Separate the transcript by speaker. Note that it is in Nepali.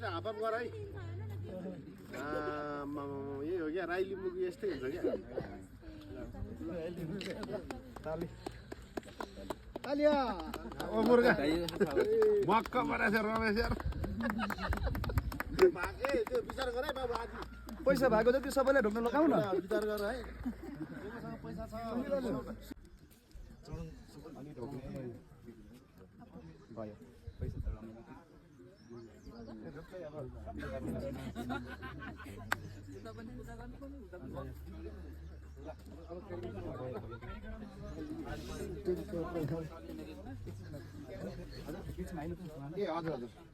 Speaker 1: एकैचोटि हापअप गर है यही हो क्या राई लिम्बूको यस्तै हुन्छ क्या तालिया ओ मुर्गा मक्क बनाएछ रमेश यार त्यो विचार गर है बाबु आज
Speaker 2: पैसा भएको जति सबैलाई ढोक्न लगाऊ न
Speaker 1: विचार गर है तिमीसँग पैसा छ
Speaker 2: भयो पैसा त
Speaker 1: ए हजुर हजुर